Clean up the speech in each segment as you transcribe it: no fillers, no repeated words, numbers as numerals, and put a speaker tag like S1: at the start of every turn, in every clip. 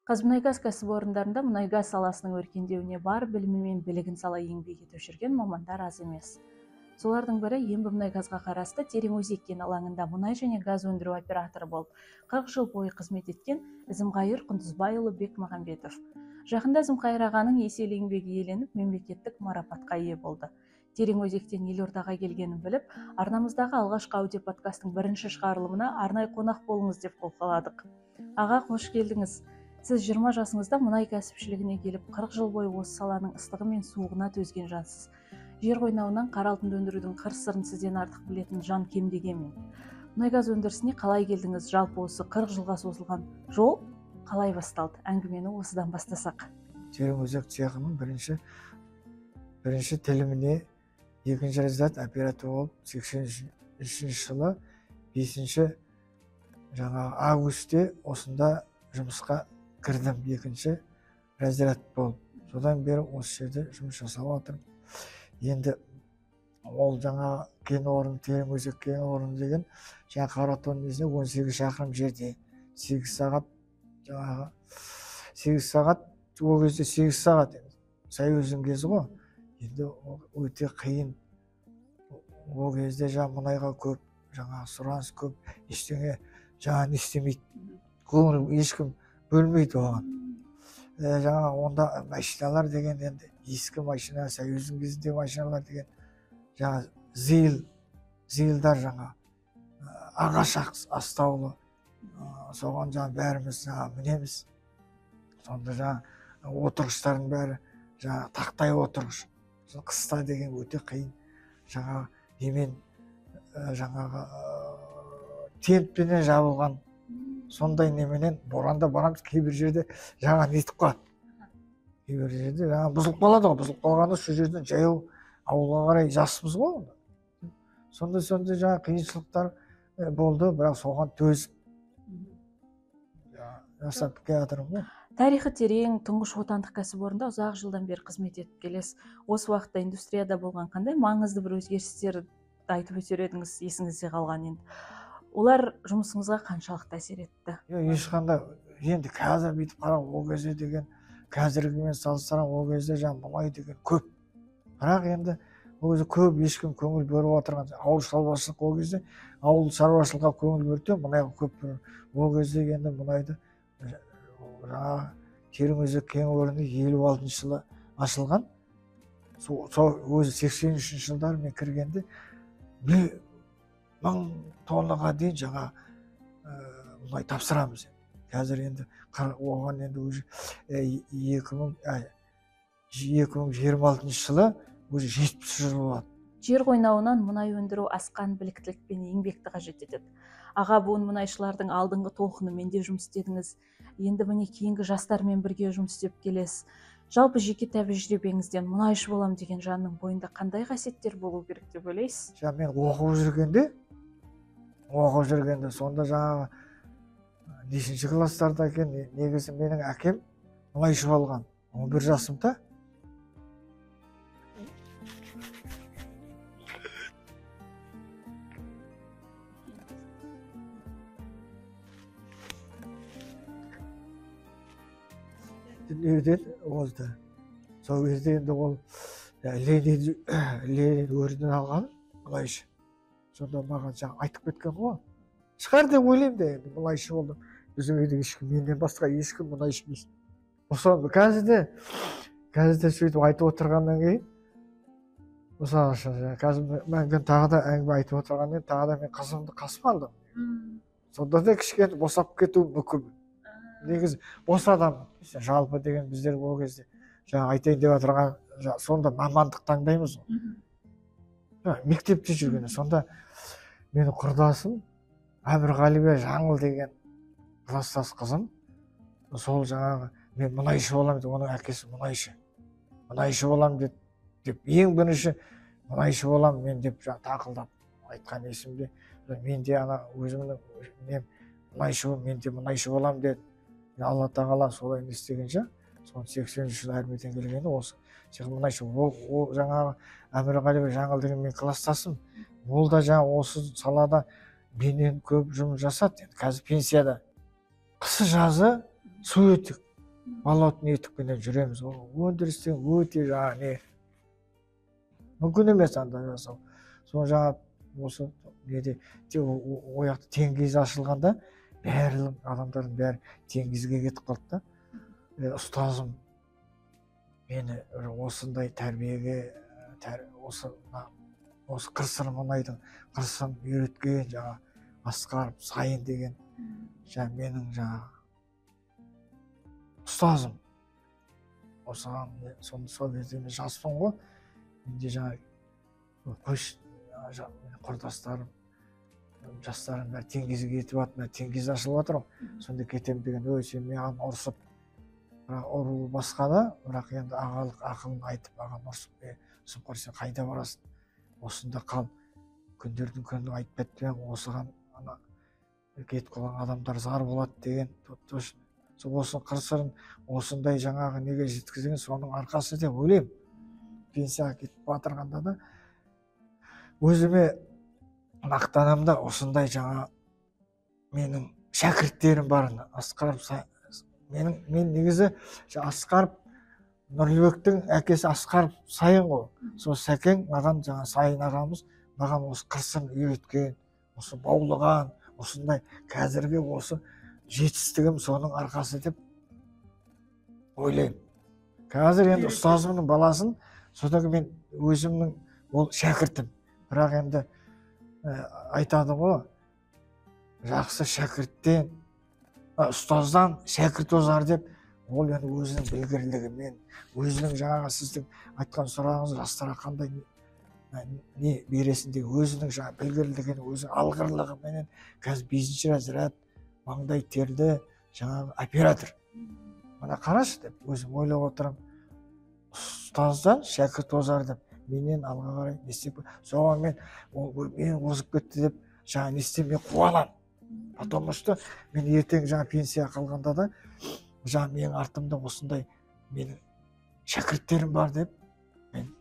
S1: ҚазМұнайГаз кәсіпорындарында мұнай-газ саласының өркендеуіне бар білімі мен білігін сала еңбек етіп жүрген мамандар аз емес. Солардың бірі Ембімұнайгазға қарасты Тереңөзек кен алаңында мұнай және газ өндіру операторы болып 40 жыл бойы қызмет еткен Ізімқайыр Құндызбайұлы Бекмағамбетов. Жақында Ізімқайыр ағаның еселі еңбегі еленіп, мемлекеттік марапатқа ие болды. Тереңөзектен елордаға келгенін біліп, арнамыздағы алғашқы аудио подкасттың бірінші шығарылымына арнайы қонақ болыңыз деп қолқаладық. Аға, қош келдіңіз. Сіз 20 жасыңызда мұнай кәсіпшілігіне келіп, 40 жыл бойы осы саланың ыстығы мен суығына төзген жансыз. Жер қойнауынан қара алтынды өндірудің қыр-сырын сізден артық білетін жан кем дегенмен. Мұнай-газ өндірісіне қалай келдіңіз? Жалпы осы 40 жылға созылған жол қалай басталды? Әңгімені осыдан бастасақ.
S2: Тереңөзек цехының бірінші тіліміне екінші разряд оператор болып 83 жылы 5 жаңа августте осында жұмысқа кірдім, екінші разряд болып. Содан бері осы жерде жұмыс жасап жатырмын. Енді ол жаңа кен орны, Тереңөзек кен орны деген жаңа Қаратаудың несіне 18 шақырым жерде 8 сағат, жаңағы 8 сағат, ол кезде 8 сағат енді союздың кезі ғой. Енді өте қиын. Ол кезде жаңа мұнайға көп, жаңа сұраныс көп, ештеңе жаңа не істемейді, көңіл ешкім бөлмейді оған. Жаңа онда машиналар деген енді ескі машина, союздың кезінде машиналар деген жаңа зилдар, жаңа ағаш астаулы, соған жаңа бәріміз жаңа мінеміз. Сонда жаңа отырғыштардың бәрі жаңа тақтай отырғыш. Қыста деген өте қиын. Жаңа немен, жаңағы тентпенен жабылған сондай неменен боранда барамыз. Кейбір жерде жаңа нетіп қалады, кейбір жерде жаңа бұзылып қалады ғой. Бұзылып қалғанда сол жерден жаяу ауылға қарай жаспыз ғой. Сондай жаңа қиыншылықтар болды, бірақ соған төзіп жасап келе жатырмын ғой.
S1: Тарихы терең тұңғыш отандық кәсіпорында ұзақ жылдан бері қызмет етіп келесіз. Осы уақытта индустрияда болған қандай маңызды бір өзгерістерді айтып өтер едіңіз, есіңізде қалған енді? Олар жұмысыңызға қаншалықты әсер етті?
S2: Ешқандай. Енді қазір бүйтіп қарап, ол кезде деген қазіргімен салыстырсам, ол кезде жаңа мұнай деген көп. Бірақ енді ол кезде көп ешкім көңіл бөліп отырған. Ауыл шаруашылық ол кезде ауыл шаруашылыққа көңіл бөлді, мұнайға көп бөлді. Ол кезде енді мұнайды жаңа Тереңөзек кен орны 56 жылы ашылған. Сол өзі 83 жылдары мен кіргенде 1000 тоннаға дейін жаңа мұнай тапсырамыз. Қазір енді оған енді уже 2026 жылы уже 70 жыл болады.
S1: Жер қойнауынан мұнай өндіру асқан біліктілік пен еңбекті қажет етеді. Аға буын мұнайшылардың алдыңғы толқынымен де жұмыс істедіңіз. Енді міне кейінгі жастармен бірге жұмыс істеп келесіз. Жалпы жеке тәжірибеңізден мұнайшы болам деген жанның бойында қандай қасиеттер болу керек деп ойлайсыз?
S2: Жаңа мен оқып жүргенде сонда жаңағы нешінші класстарда екен, негізі менің әкем мұнайшы болған. 11 жасымда. Дүниеден озды. Сол кезде енді ол Ленин орденін алған мұнайшы. Сонда маған жаңа айтып кеткен ғой. Шығар деп ойлаймын да, енді мұнайшы болдым. Біздің үйде ешкім, менен басқа ешкім мұнайшы емес. Мысалы, қазір де сөйтіп айтып отырғаннан кейін, мысалы үшін, қазір мен тағы да әңгіме айтып отырғаннан кейін, тағы да мен қызымды қасыма алдым. Сонда да кішкене босап кетуім мүмкін. Негізі бос адам, жалпы деген біздер ол кезде жаңа айтайын деп отырған, сонда мамандық таңдаймыз ғой. Мектепте жүргенде сонда менің құрдасым Әмірғалиева Жаңыл деген класстас қызым, сол жаңағы мен мұнайшы боламын деп, оның әкесі мұнайшы. Мұнайшы боламын деп ең бірінші мұнайшы боламын мен деп жаңа тақылдап айтқан есімде. Мен де ана өзімнің нем мұнайшы, мен де мұнайшы боламын деді. Алла тағала солай не істегенше, соны 83 жыл армиядан келгенде осы мұнайшы, ол жаңағы Әмірғалиева Жаңыл деген мен класстасым, ол да жаңа осы салада менен көп жұмыс жасады. Енді қазір пенсияда. Қысы жазы су өттік. Болотный етікпенен жүреміз. Ол өндірістен өте жаңа не мүмкін емес анда жасау. Соны жаңа осы неде ол жақта Теңгиз ашылғанда барлық адамдардың бәрі Теңгизге кетіп қалды да. Ұстазым мені осындай тәрбиеге, осы қыр-сыр мұнайдың қыр-сырын үйреткен жаңа Асқаров Сайын деген жаңа менің жаңа ұстазым. Осыған сол кезде мен жаспын ғой, менде жаңа қойшы құрдастарым, жастарым бәрі Теңгизге кетіп жатыр, Теңгиз ашылып жатыр ғой, сонда кетемін деген. Ой, сен маған ұрсып, бірақ ұру басқа да, бірақ енді ағалық ақылын айтып маған ұрсып, Сұңқар, сен қайда барасың, осында қал, күндердің күнін айтып кетпен, осыған ана кетіп қалған адамдар зар болады деген. Точно осы қыр-сырын осындай жаңағы неге жеткізген соның арқасы деп ойлаймын. Пенсияға кетіп батырғанда да өзіме мақтанамын да, осындай жаңа менің шәкірттерім бар. Асқаров мен негізі Асқаров Нұрлыбектің әкесі Асқаров Сайын ғой. Сол Сәкең маған жаңа Сайын ағамыз маған осы қыр-сырын үйреткен, осы баулыған, осындай қазіргі осы жетістігім соның арқасы деп ойлаймын. Қазір енді ұстазымның баласын, содан мен өзімнің ол шәкіртім. Бірақ енді айтады ғой, жақсы шәкірттен, ұстаздан шәкірт озар деп. Ол енді өзінің білгірлігімен, өзінің жаңағы сіздің айтқан сұрағыңыз жастарға қандай не бересің деген, өзінің жаңағы білгірлігін, өзінің алғырлығыменен қазір 5-ші разряд маңдай терді жаңағы оператор. Мына қарашы деп өзім ойлап отырамын. Ұстаздан шәкірт озар деп, менен алға қарай не істеп, соған мен мен озып кетті деп жаңа не істеп мен қуанамын. Потому что мен ертең жаңа пенсияға қалғанда да жаңа менің артымда осындай менің шәкірттерім бар деп мен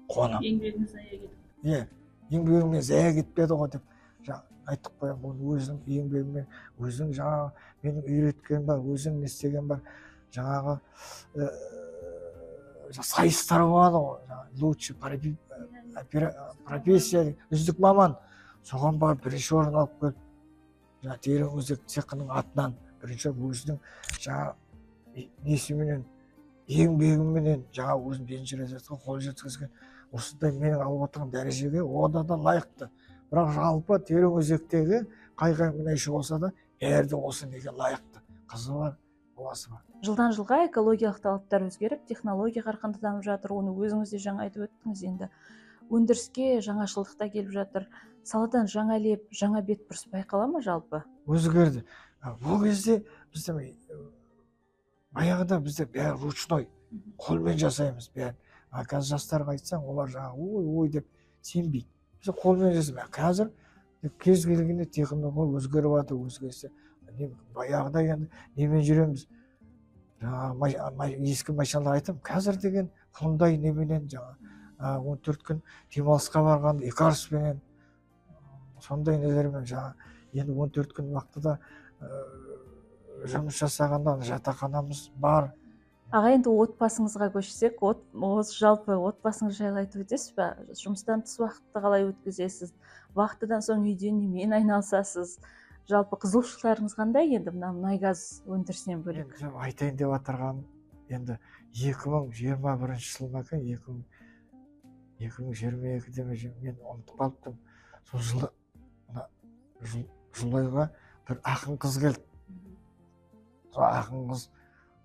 S2: қуанамын.
S1: Еңбегің зая кетпеді.
S2: Иә, еңбегіммен зая кетпеді ғой деп жаңа айтып қоямын. Оны өзінің еңбегімен, өзінің жаңағы менің үйреткенім бар, өзінің не істеген бар, жаңағы сайыстар болады ғой, лучший профессия, үздік маман, соған барып бірінші орын алып келіп, жаңа Тереңөзек цехының атынан бірінші өзінің жаңа несіменен, еңбегіменен жаңа өзінің 5-ші разрядқа қол жеткізген. Осындай менің алып отырған дәрежеге ода да лайықты. Бірақ жалпы Тереңөзектегі қай-қай мұнайшы болса да бәрі де осы неге лайықты. Қызы бар, баласы бар.
S1: Жылдан жылға экологиялық талаптар өзгеріп, технология қарқынды дамып жатыр. Оны өзіңіз де жаңа айтып өттіңіз енді. Өндіріске жаңашылдық та келіп жатыр. Саладан жаңа леп, жаңа бетбұрыс байқала ма жалпы?
S2: Өзгерді. Бұл кезде бізде баяғыда бізде бәрі ручной, қолмен жасаймыз бәрін. А қазір жастарға айтсаң, олар жаңа ой-ой деп сенбейді. Біз қолмен жасаймыз. Қазір кез келгенде технология өзгеріп жатыр, өзгерсе. Баяғыда енді немен жүреміз? Жаңа ескі машиналар айтамын, қазір деген Hyundai неменен жаңа 14 күн демалысқа барғанда Икарспенен сондай нелермен жаңа енді 14 күн уақытта жұмыс жасағанда жатақханамыз бар.
S1: Аға, енді отбасыңызға көшсек, жалпы отбасыңыз жайлы айтып өтесіз бе? Жұмыстан тыс уақытты қалай өткізесіз? Уақытыдан соң үйде немен айналысасыз? Жалпы қызығушылықтарыңыз қандай енді мына мұнай-газ өндірісінен бөлек?
S2: Енді айтайын деп отырған, енді 2021 жыл ма екен, 2022-де мен ұмытып қалыптым. Сол жылы мына Жылойға бір ақын қыз келді. Сол ақын қыз,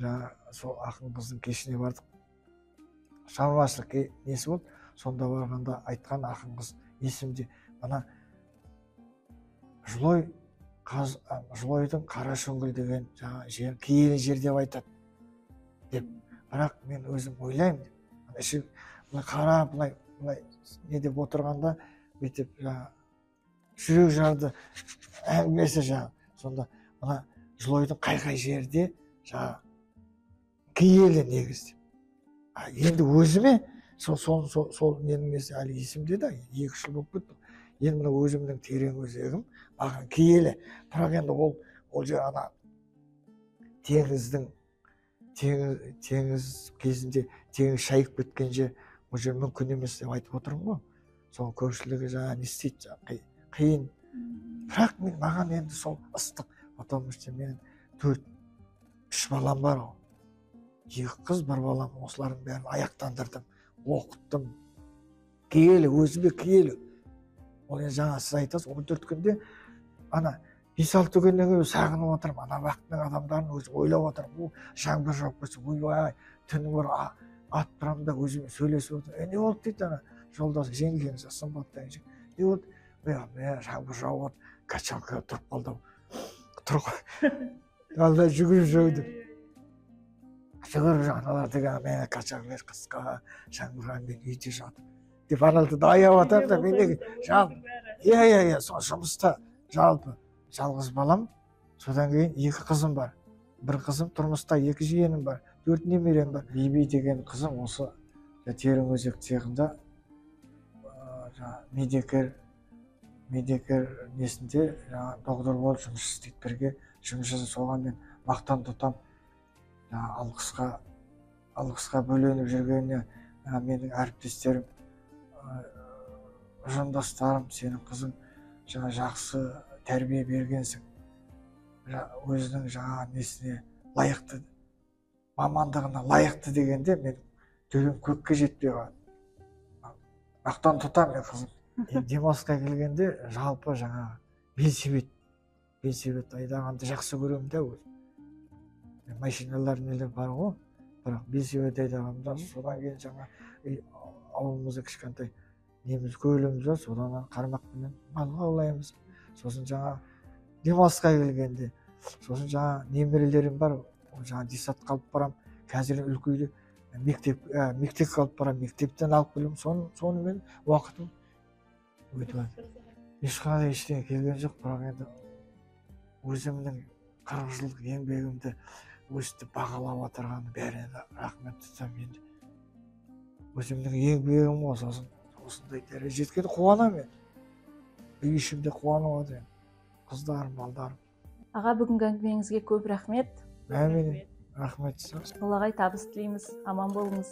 S2: жаңа сол ақын қыздың кешіне бардық. Шығармашылық несі болды? Сонда барғанда айтқан ақын қыз есімде, мына Жылой Жылойдың Қарашөңгіл деген жаңа жер, киелі жер деп айтады деп. Бірақ мен өзім ойлаймын деп. Іші былай қарап, былай былай не деп отырғанда бүйтіп жаңа жүрек жарды әңгімесі жаңа. Сонда мына Жылойдың қай-қай жерде жаңа киелі негізі. Енді өзіме сол менің несі әлі есімде да, 2 жыл болып кетті. Енді мына өзімнің терең өзегім маған киелі. Бірақ енді ол жер ана теңіздің Теңіз кезінде теңіз шайып кеткен жер, ол жер мүмкін емес деп айтып отырмын ғой. Соның көпшілігі жаңа не істейді, қиын. Бірақ мен, маған енді сол ыстық, потому что менің 4-3 балам бар ғой, 2 қыз, 1 балам, осылардың бәрін аяқтандырдым, оқыттым. Киелі, өзіме киелі. Ол енді жаңа сіз айтасыз, 14 күнде ана 5-6 күннен кейін сағынып отырмын, ана уақыттың адамдарын өзім ойлап отырмын. О, жаңбыр жауып кетсе, ойбай, түні бір атып тұрамын да өзіме сөйлесіп отырмын. Не болды дейді ана жолдас, жеңгем, Сымбат деген, не болды? Мә, жаңбыр жауып отыр, качалкаға тұрып қалдым. Тұр алда жүгіріп жүр деп. Жүгіріп жүр, аналар деген, мә, качалка қысқа, жаңбырға мен үйде жатып деп аналарды аяп жатамын да, мен неге жалпы, иә, сол жұмыста жалпы жалғыз балам, содан кейін 2 қызым бар. 1 қызым тұрмыста, 2 жиенім бар, 4 немерем бар. Биби деген қызым осы Тереңөзек цехында медикер несінде жаңа доктор болып жұмыс істейді, бірге жұмыс жасап, соған мен мақтан тұтам. Жаңа алғысқа бөленіп жүргеніне менің әріптестерім, жолдастарым, сенің қызың жаңа жақсы тәрбие бергенсің, өзінің жаңа несіне лайықты, мамандығына лайықты дегенде мен төбем көкке жетпей қалады. Мақтан тұтамын мен қызым. Демалысқа келгенде жалпы жаңа велосипед айдағанды жақсы көремін де өзім. Машиналар нелер бар ғой, бірақ велосипед айдағанда, содан кейін жаңа ауылымызда кішкентай неміз, көліміз бар, содан қармақпенен балық аулаймыз. Сосын жаңа демалысқа келгенде, сосын жаңа немерелерім бар, жаңа детсадқа алып барам, қазір үлкейді, мектепке алып барам, мектептен алып келемін, сонымен уақытым өтіп жатыр. Ешқандай ештеңе келген жоқ, бірақ енді өзімнің 40 жылдық еңбегімді өстіп бағалап отырғаны бәріне рахмет айтамын. Енді өзімнің еңбегім ғой, сосын осындай дәрежеге жеткенде қуанамын енді. Үй ішімде қуанып жатыр енді, қыздарым, балдарым.
S1: Аға, бүгінгі әңгімеңізге көп рахмет.
S2: Әмин, рахмет.
S1: Толағай табыс тілейміз, аман болыңыз.